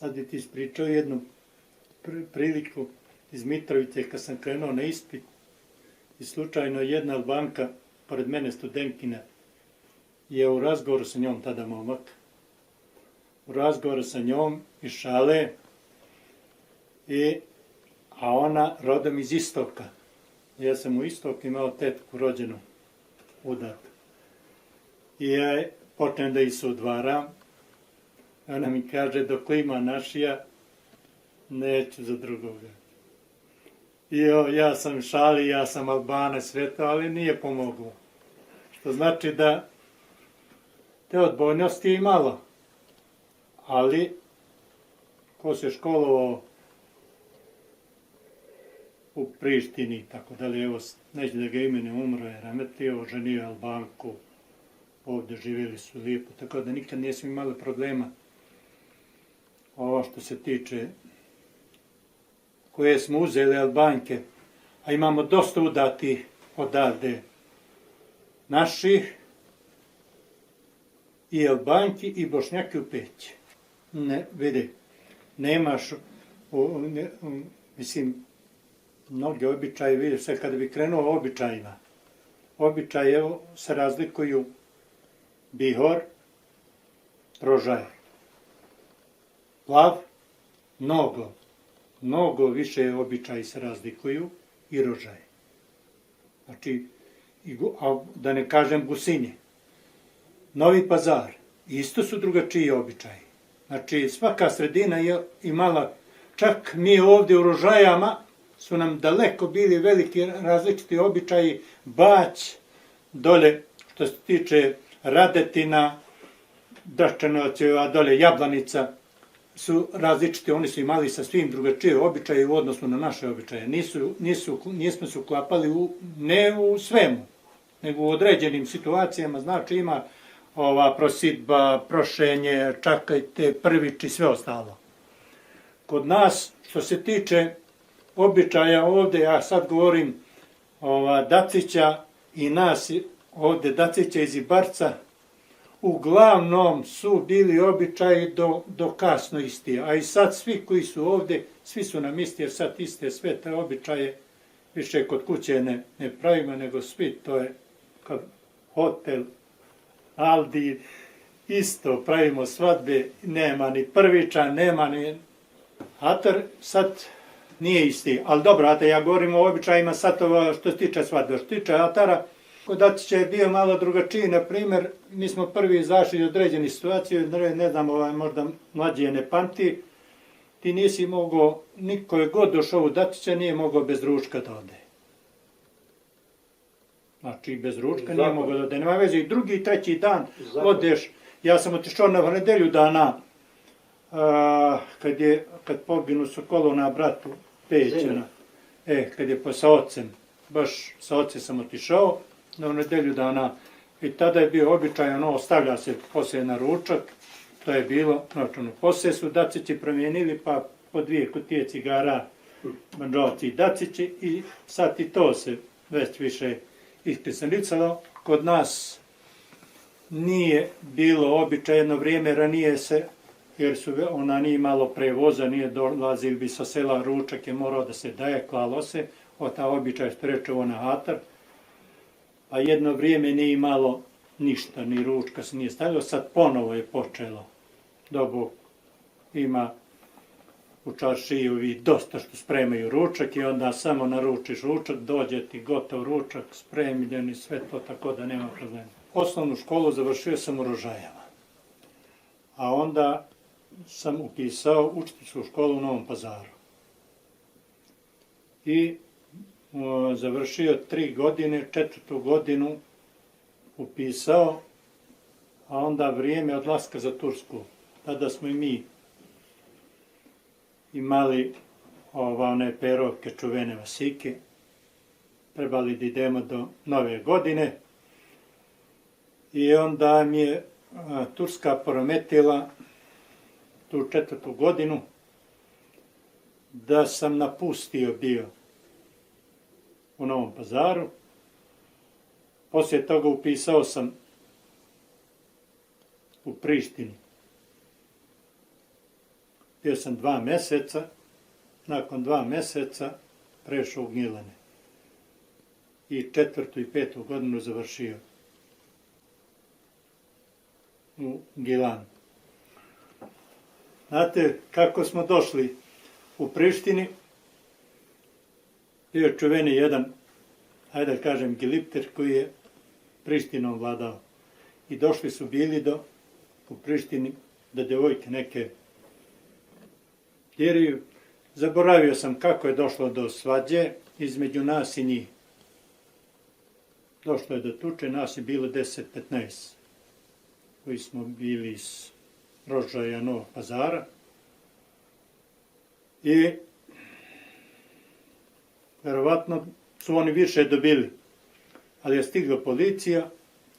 Sad bi ti ispričao jednu priliku iz Mitrovice kad sam krenuo na ispit i slučajno jedna Albanka, pored mene studentkina, je u razgovoru sa njom, tada momak, u razgovoru sa njom iz šale, a ona rodom iz Istoka. Ja sam u Istoku imao tetku rođenu udatu. I ja počnem da ih se udvaram. Ona mi kaže, dok ima našija, neću za drugoga. I ja sam šali, ja sam Albanac, sve to, ali nije pomoglo. Što znači da te odbojnosti je malo. Ali, ko se školovao u Prištini, tako da li, evo, neću da ga imene, umro je Remetio, ženio je Albanku, ovdje živjeli su lijepo, tako da nikad nisam imali problema. Ovo što se tiče koje smo uzeli Albanke, a imamo dosta udati odavde naših, i Albanki i Bošnjaki u Peći. Ne, vidi, nemaš, mislim, mnogi običaji, vidiš sve, kada bi krenuo običajima, običaje se razlikuju Bihor, Rožaj, Plav, mnogo više običaji se razlikuju i Rožaj. Znači, da ne kažem Gusinje, Novi Pazar, isto su drugačiji običaji. Znači, svaka sredina je imala, čak mi ovdje u Rožajama su nam daleko bili veliki različiti običaji, Bać, dole što se tiče Radetina, Draščanovac, a dole Jablanica, su različiti, oni su imali sa svim drugačije običaje u odnosu na naše običaje. Nismo se uklapali ne u svemu, nego u određenim situacijama, znači ima prosidba, prošenje, čakajte, prvič i sve ostalo. Kod nas, što se tiče običaja ovdje, ja sad govorim Dacića i nas ovdje, Dacića iz Ibarca, uglavnom su bili običaji do kasno isti, a i sad svi koji su ovdje, svi su nam isti, jer sad iste sve te običaje više kod kuće ne pravimo, nego svi, to je kod hotel, Aldi, isto pravimo svadbe, nema ni prviča, nema ni atar, sad nije isti, ali dobro, a da ja govorim o običajima sad što se tiče svadbe, što se tiče atara, kod Dacića je bio malo drugačiji, na primjer, mi smo prvi izašli iz određenih situacija, ne znam, možda mlađije ne pamti, ti nisi mogao, niko je god došao u Dacića, nije mogao bez ručka da ode. Znači, bez ručka nije mogao da ode, nema veze, i drugi i treći dan odeš, ja sam otišao na nedelju dana, kad poginu Sokolov na bratu Pećana, kad je sa ocem, baš sa ocem sam otišao, na nedelju dana, i tada je bio običaj, ostavlja se poslije na ručak, to je bilo novčano. Poslije su Dacići promijenili, pa po 2 kutije cigara, Banđovci i Dacići, i sad i to se već više iskrisanicalo. Kod nas nije bilo običaj, jedno vrijeme ranije se, jer ona nije malo prevoza, nije dolazili bi sa sela, ručak je morao da se daje, klalo se, ta običaj što reče ona hatar, a jedno vrijeme nije imalo ništa, ni ručka se nije stavilo, sad ponovo je počelo. Dobro, ima u čaršiji dosta što spremaju ručak i onda samo naručiš ručak, dođe ti gotov ručak, spremljen i sve to, tako da nema problema. Osnovnu školu završio sam u Rožajama, a onda sam upisao učiteljsku školu u Novom Pazaru. I završio 3 godine, 4. godinu upisao, a onda vrijeme odlaska za Tursku. Tada smo i mi imali one perovke, čuvene vasike, trebali da idemo do Nove godine, i onda mi je Turska poremetila tu 4. godinu da sam napustio bio u Novom Pazaru. Poslije toga upisao sam u Prištini Bio sam 2 meseca, nakon 2 meseca prešao u Gnjilane. I 4. i 5. godinu završio u Gnjilanu. Znate kako smo došli u Prištini? Bio je čuveni jedan, hajde da kažem, Gilipter koji je Prištinom vladao. I došli su bili u Prištini da devojke neke diriju. Zaboravio sam kako je došlo do svađe između nas i njih. Došlo je do tuče, nas je bilo 10-15, koji smo bili iz Rožaja, Novog Pazara. I verovatno su oni više dobili, ali je stigla policija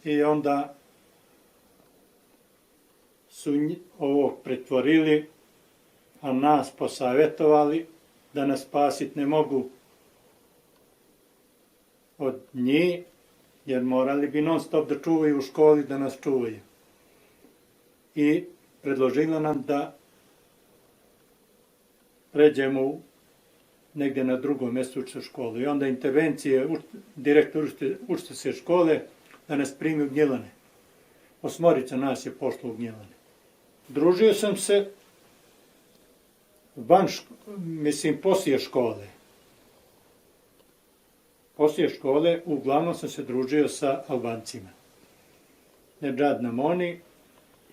i onda su ovog pretvorili, a nas posavetovali da nas spasit ne mogu od njih, jer morali bi non stop da čuvaju u školi, da nas čuvaju. I predložila nam da pređemo negdje na drugo mjesto učiti školu. I onda intervencije direktor učiteljske škole da nas primi u Gnjilane. 8 nas je pošlo u Gnjilane. Družio sam se poslije škole. Poslije škole uglavnom sam se družio sa Albancima. Nedžad Namoni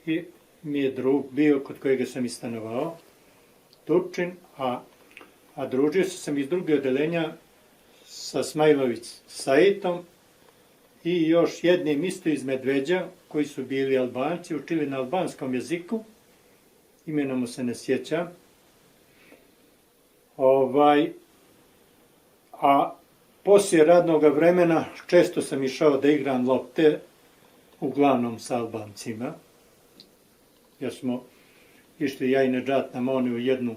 i mi je drug bio kod kojega sam i stanovao, Turčin, a družio sam iz druge odelenja sa Smajlović Saitom i još jednim isto iz Medveđa, koji su bili Albanci, učili na albanskom jeziku, imena mu se ne sjećam. A poslije radnog vremena često sam išao da igram lopte, uglavnom sa Albancima, jer smo išli ja i Nedžad Namoni u jednu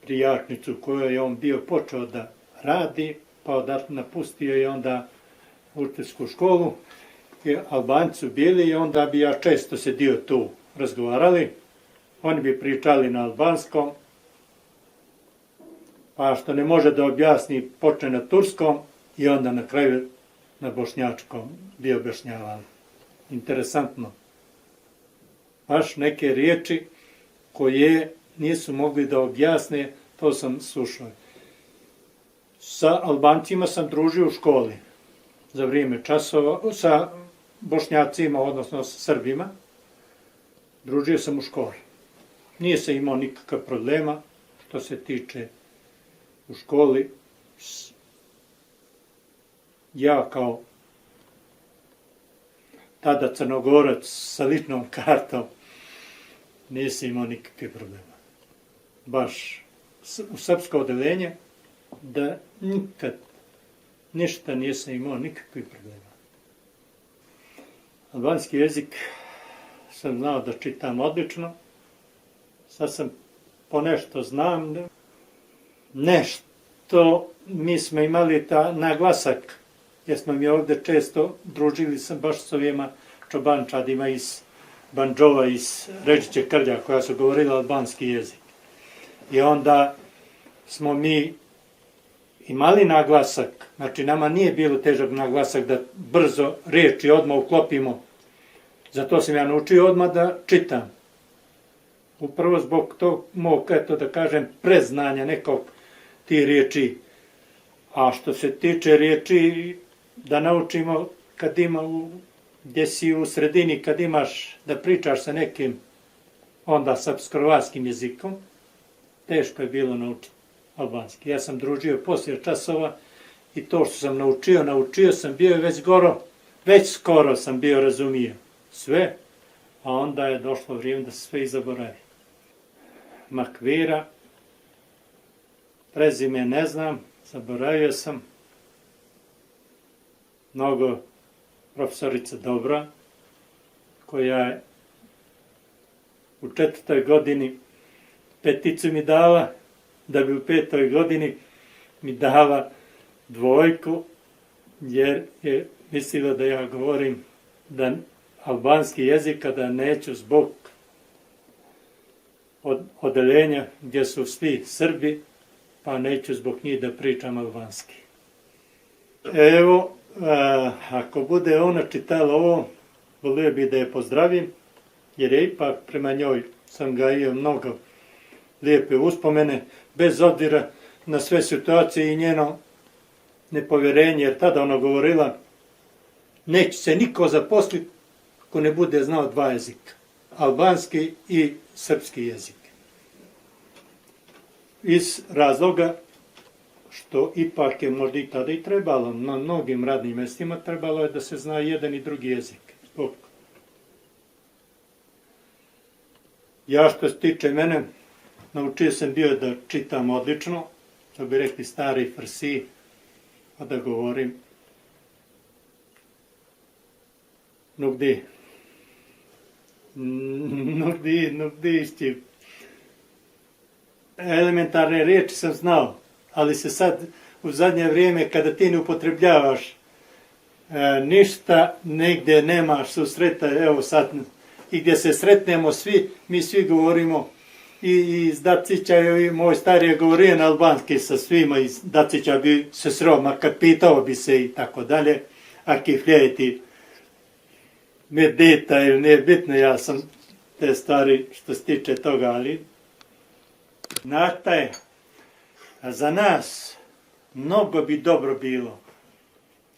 prijačnicu kojoj je on bio počeo da radi, pa odatle napustio i onda učiteljsku školu. I Albanci su bili i onda bi ja često sedio tu, razgovarali. Oni bi pričali na albanskom, pa što ne može da objasni, počne na turskom i onda na kraju na bošnjačkom bi objašnjavali. Interesantno. Baš neke riječi koje nisu mogli da objasne, to sam slušao. Sa Albancima sam družio u školi za vrijeme časova, sa Bošnjacima, odnosno sa Srbima. Družio sam u školi. Nije se imao nikakav problema što se tiče u školi. Ja kao tada Crnogorac sa ličnom kartom nisam imao nikakve problema. Baš u srpsko odelenje da nikad ništa nisam imao nikakvih problema. Albanski jezik sam znao da čitam odlično. Sad sam ponešto znam. Nešto mi smo imali naglasak, jer smo mi ovdje često družili sam baš s ovima čobančadima iz Bandžova, iz Rečiće Krlja, koja su govorila albanski jezik. I onda smo mi imali naglasak, znači nama nije bilo težak naglasak da brzo riječi odmah uklopimo. Zato sam ja naučio odmah da čitam. Upravo zbog tog mog, eto da kažem, preznanja nekog ti riječi. A što se tiče riječi, da naučimo kad gdje si u sredini, kad imaš da pričaš sa nekim, onda srpsko-hrvatskim jezikom, teško je bilo naučiti albanski. Ja sam družio poslije časova i to što sam naučio sam bio već skoro sam bio razumio sve, a onda je došlo vrijeme da se sve i zaboravi. Makvira, prezime ne znam, zaboravio sam. Mnogo profesorica dobra, koja je u 4. godini 5 mi dala, da bi u 5. godini mi dala 2, jer je mislila da ja govorim albanski jezik, kada neću zbog odeljenja gdje su svi Srbi, pa neću zbog njih da pričam albanski. Evo, ako bude ona čitala ovo, volio bi da je pozdravim, jer je ipak prema njoj sam gajio mnogo lijepe uspomene, bez obzira na sve situacije i njeno nepovjerenje, jer tada ona govorila, neće se niko zaposliti ko ne bude znao dva jezika, albanski i srpski jezik. Iz razloga što ipak je možda i tada i trebalo, na mnogim radnim mjestima trebalo je da se zna jedan i drugi jezik. Ja što se tiče mene, naučio sam bio da čitam odlično, što bi rekli stari Farsi, a da govorim nugdi isti. Elementarne riječi sam znao, ali se sad u zadnje vrijeme kada ti ne upotrebljavaš ništa, negdje nemaš susreta, evo sad i gdje se sretnemo svi, mi svi govorimo i iz Dacića i moj stari je govorio na albanski sa svima iz Dacića bi se sreo, makar pitao bi se i tako dalje, a kifljeti medeta ili nije bitno, ja sam te stvari što se tiče toga, ali znate je, za nas mnogo bi dobro bilo.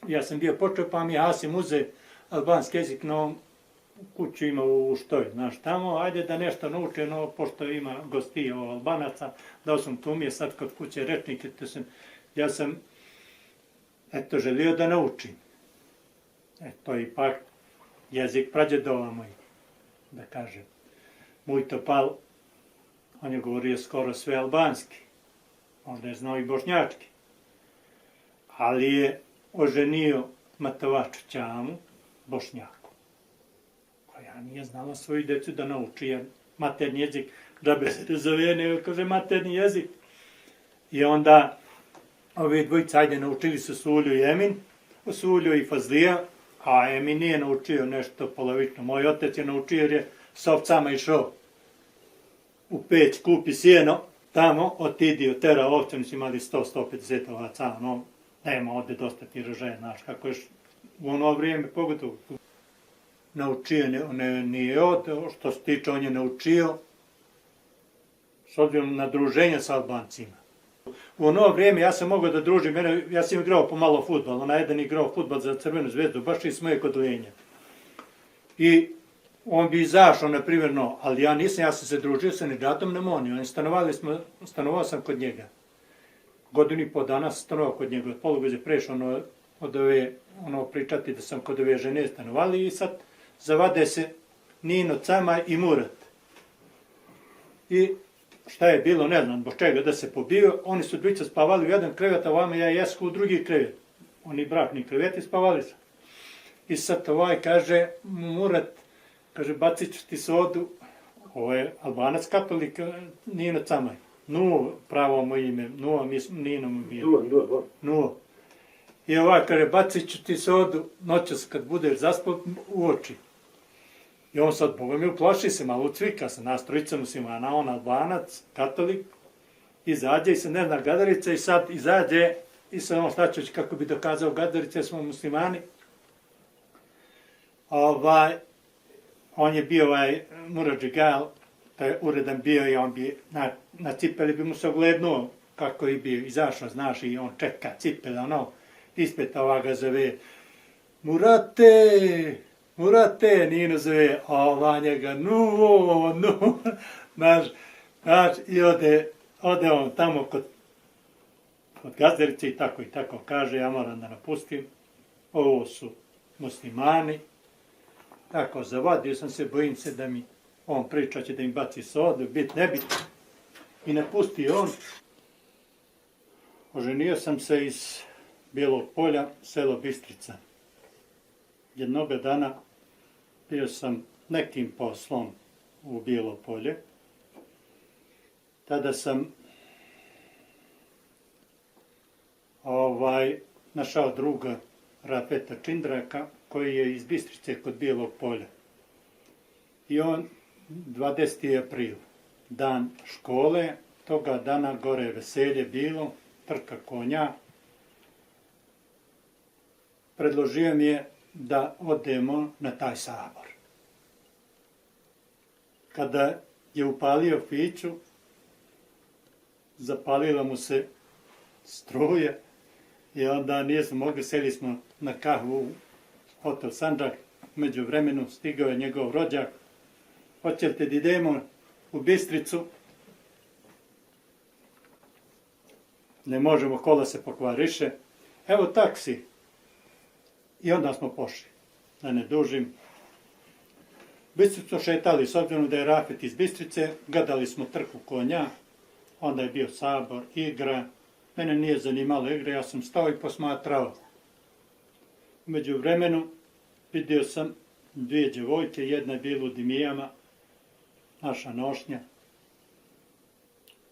Ja sam bio počeo pa mi Hasim uze albanski jezik na ovom kuću ima u Štoj, znaš, tamo, ajde da nešto nauče, no, pošto ima gostija Albanaca, dao sam tu mi je sad kod kuće rečnike, ja sam, želio da naučim. To je ipak jezik prađedova moj, da kažem. Moj Topal, on je govorio skoro sve albanski, možda je znao i bošnjački, ali je oženio Matovaču Ćamu, Bošnjaku, koja nije znala svoju djecu da nauči, jer materni jezik, da bi se zove, nego kaže materni jezik. I onda ovi dvojica, ajde, naučili su Sulju i Emin, Sulju i Fazlija, a Emin nije naučio nešto polovično. Moj otac je naučio jer je s ovcama išao u peć, kupi sjeno, tamo otidio, tera ovce, nisu imali 100-150 ovaca, no, nema ovdje dosta tirožaja, znaš, kako je u ono vrijeme, pogotovo naučio, nije od, što se tiče, on je naučio s obzirom na druženje sa Albancima. U ono vrijeme ja sam mogao da družim, ja sam igrao pomalo fudbal, ona jedan igrao fudbal za Crvenu zvezdu, baš iz moje kodolenja. I on bi izašao, na primjer, no, ali ja nisam, ja sam se družio sa Nidžatom Nemonijom, stanovao sam kod njega. Godinu i po dana sam stanovao kod njega, od polugođe prešao od ove, pričati da sam kod ove žene stanovali i sad zavade se Nino, Cama i Murat. I šta je bilo, ne znam, zbog čega da se pobio, oni su dvojica spavali u jedan krevet, a ovamo ja jesku u drugi krevet. Oni brakni kreveti spavali su. I sad ovaj kaže, Murat, kaže, bacit ću ti sodu, ovo je Albanac katolik, Nino Camaj. Nuo, pravo moje ime, Nuo, Nino mu bio. Nuo. I ovaj kaže, bacit ću ti sodu, noćas kad budeš zaspao u oči. I on sad, Boga mi uplaši se, malo ucvika se, nas trojica muslimana, on Albanac, katolik, izađe i se ne zna Gadarica i sad izađe i sad on stačeć kako bi dokazao Gadarice, smo muslimani. On je bio Murat Džigal, to je uredan bio i on bi na cipeli bi mu se oglednuo kako je bio, izašao, znaš, i on čeka cipela, ispred ovoga zove Murate, Nino zove, a njega, znaš, i ode on tamo kod Gazdarice i tako kaže, ja moram da napustim, ovo su muslimani, tako, zavadio sam se, bojim se da mi on priča će da im baci sodu, bit ne bit, i napustio on. Oženio sam se iz Bijelog Polja, selo Bistrica. Jednoga dana bio sam nekim poslom u Bijelo Polje. Tada sam našao druga Rafeta Čindraka koji je iz Bistrice kod Bijelog Polja. I on 20. april dan škole, toga dana gore veselje bilo, trka konja. Predložio mi je da odemo na taj sabor. Kada je upalio piću, zapalila mu se struje i onda nismo mogli, seli smo na kahvu u hotel Sandžak. Među vremenu stigao je njegov rođak. Hoćete da idemo u Bistricu? Ne možemo, kola se pokvariše. Evo taksi. I onda smo pošli. Da ne dužim. Bistricu šetali, s obzirom da je Rafet iz Bistrice, gledali smo trku konja, onda je bio sabor, igra. Mene nije zanimalo igra, ja sam stao i posmatrao. Među vremenu vidio sam dvije djevojke, jedna je bila u Dimijama, naša nošnja,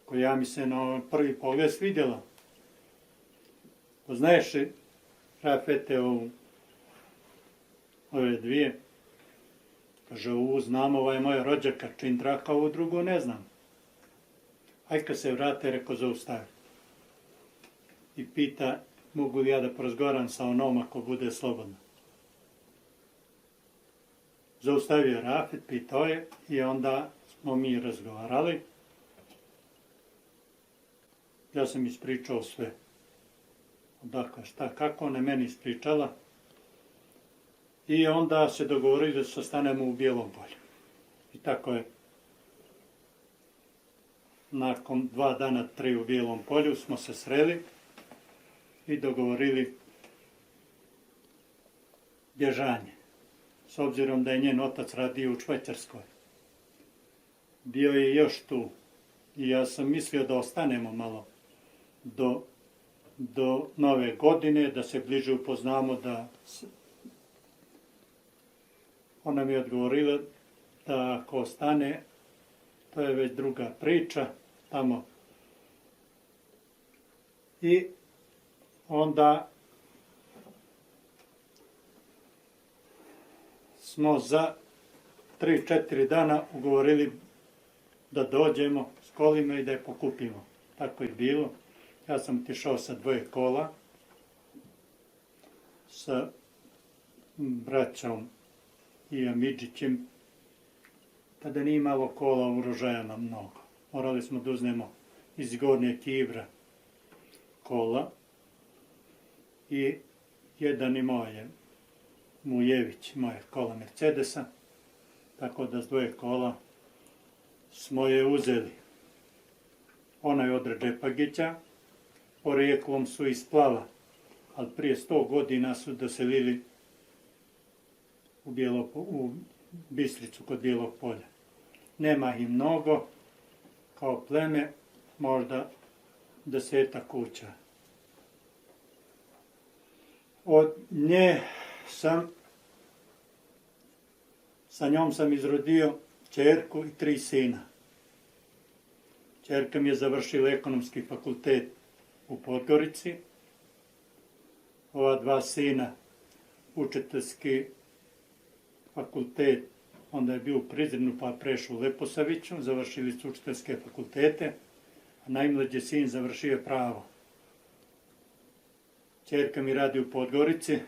koja mi se na prvi pogled svidjela. Poznaješ li, Rafete, ove dvije? Kaže, znam, ova je moja rođaka Čindraka, ovu drugu ne znam. Aj kad se vrate, reko, zaustavi. I pita, mogu li ja da porazgovaram sa onom ako bude slobodno. Zaustavio Rafet, pitao je i onda smo mi razgovarali. Ja sam ispričao sve. Dakle, šta, kako, ona je meni ispričala. I onda se dogovorili da se sastanemo u Bijelom Polju. I tako je. Nakon 2 dana, 3 u Bijelom Polju smo se sreli i dogovorili bježanje. S obzirom da je njen otac radio u Švajcarskoj. Bio je još tu. I ja sam mislio da ostanemo malo do nove godine, da se bliže upoznamo, da... Ona mi je odgovorila da ako ostane, to je već druga priča tamo. I onda smo za 3-4 dana ugovorili da dođemo s kolima i da je pokupimo. Tako je bilo. Ja sam otišao sa 2 kola, sa braćom i Amidžićem. Tada nije imalo kola u Rožajama mnogo. Morali smo da uzmemo iz Gornjeg Ibra kola i jedan imao je Mujević, moje kola Mercedesa, tako da s 2 kola smo je uzeli. Ona je od Redžepagića, porijeklom su iz Plava, ali prije 100 godina su doselili u Bistricu kod Bijelog Polja. Nema ih mnogo, kao pleme, možda 10 kuća. Od nje sa njom sam izrodio ćerku i 3 sina. Ćerka mi je završila ekonomski fakultet u Podgorici. Ova 2 sina učiteljski fakultet, onda je bio u Prizrenu pa prešao u Leposaviću, završili su učiteljske fakultete, a najmlađi sin završio pravo. Ćerka mi radi u Podgorici,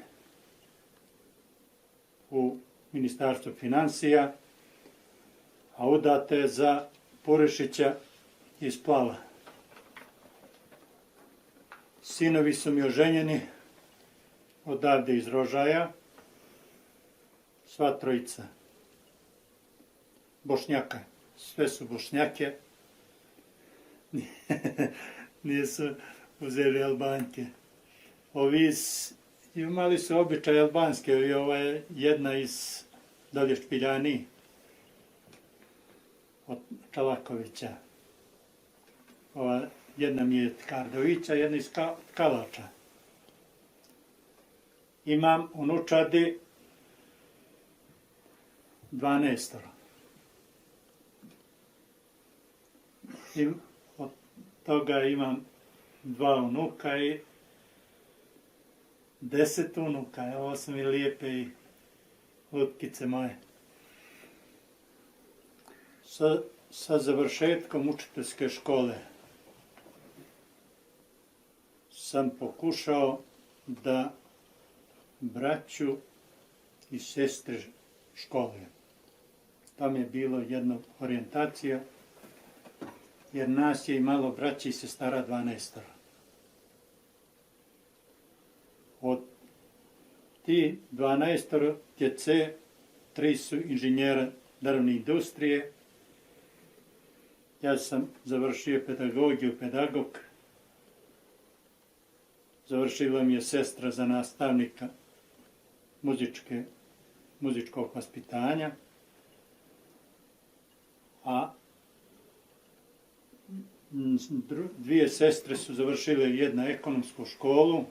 u Ministarstvu financija, a udata je za Purešića iz Plava. Sinovi su mi oženjeni odavde iz Rožaja, sva 3 Bošnjaka. Sve su Bošnjake. Nisu uzeli Albanke. Ovi imali su običaj albanske, i ova je jedna iz dolje Špiljani, od Čalakovića. Ova jedna mi je Kardovića, jedna iz Kalača. Imam unučadi 12. I od toga imam 2 unuka i 10 unuka. Ovo su mi lijepe i lutkice moje. Sa sa završetkom učiteljske škole sam pokušao da braću i sestre školujem. Tam je bilo jedna orijentacija, jer nas je imalo braći i sestara 12. Od ti 12 djece, 3 su inženjera drvne industrije. Ja sam završio pedagogiju, pedagog. Završila mi je sestra za nastavnika muzičkog vaspitanja. A dvije sestre su završile jedna ekonomsku školu,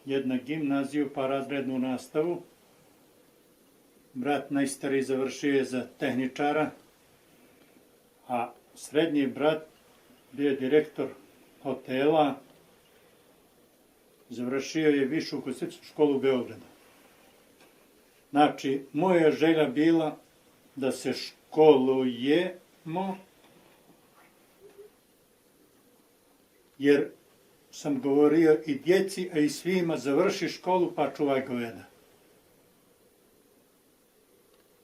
jedna gimnaziju, pa razrednu nastavu. Brat najstariji završio je za tehničara, a srednji brat bio je direktor hotela, završio je višu ugostiteljsku školu u Beogradu. Znači, moja želja bila da se školujemo, jer sam govorio i djeci, a i svima, završi školu pa čuvaj goveda.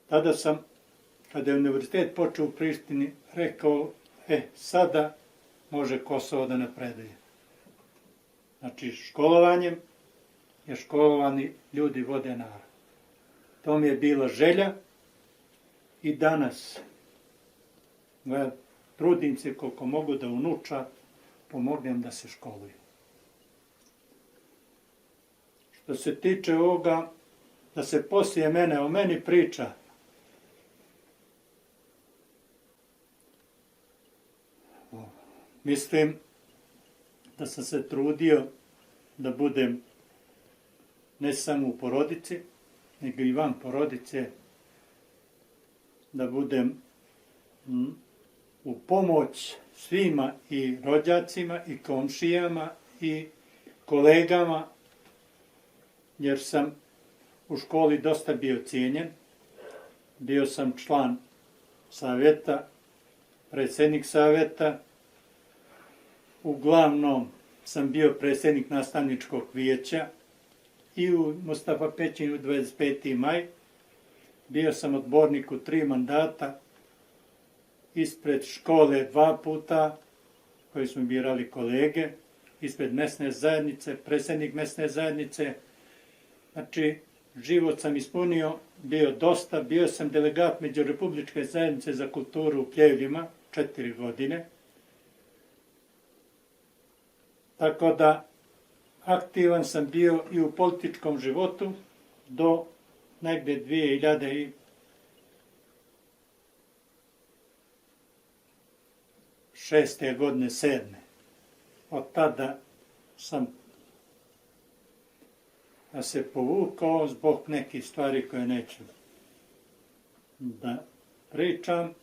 Tada sam, kada je univerzitet počeo u Prištini, rekao, sada može Kosovo da napreduje. Znači, školovanjem, jer školovani ljudi vode narod. To mi je bila želja i danas trudim se koliko mogu da unuča pomognem da se školuju. Što se tiče ovoga, da se poslije mene o meni priča, mislim da sam se trudio da budem ne samo u porodici, nego i van porodice, da budem u pomoć svima i rođacima i komšijama i kolegama, jer sam u školi dosta bio cijenjen. Bio sam član savjeta, predsjednik savjeta, uglavnom sam bio predsjednik nastavničkog vijeća i u Mustafa Pećinu 25. maj. Bio sam odbornik u 3 mandata, ispred škole 2 puta, koji smo birali kolege, ispred mesne zajednice, predsjednik mesne zajednice. Znači, život sam ispunio, bio sam delegat Međurepubličke zajednice za kulturu u Pljevljima 4 godine. Tako da, aktivan sam bio i u političkom životu do negde 2006. godine, 7. Od tada sam se povukao zbog nekih stvari koje neću da pričam.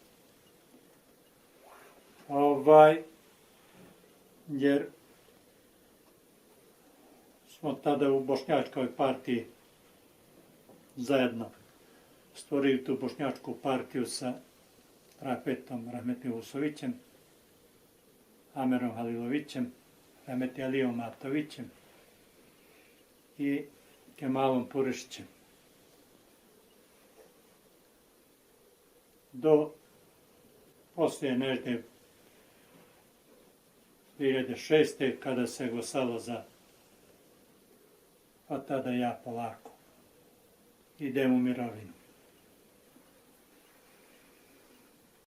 Jer smo tada u Bošnjačkoj partiji zajedno stvorili tu Bošnjačku partiju sa Rafetom Rahmetli Vusovićem, Amerom Halilovićem, Rahmetli Alijom Matovićem i Kemalom Purešićem. Do poslije negde 2006. kada se glasalo za, a tada ja polako idem u mirovinu.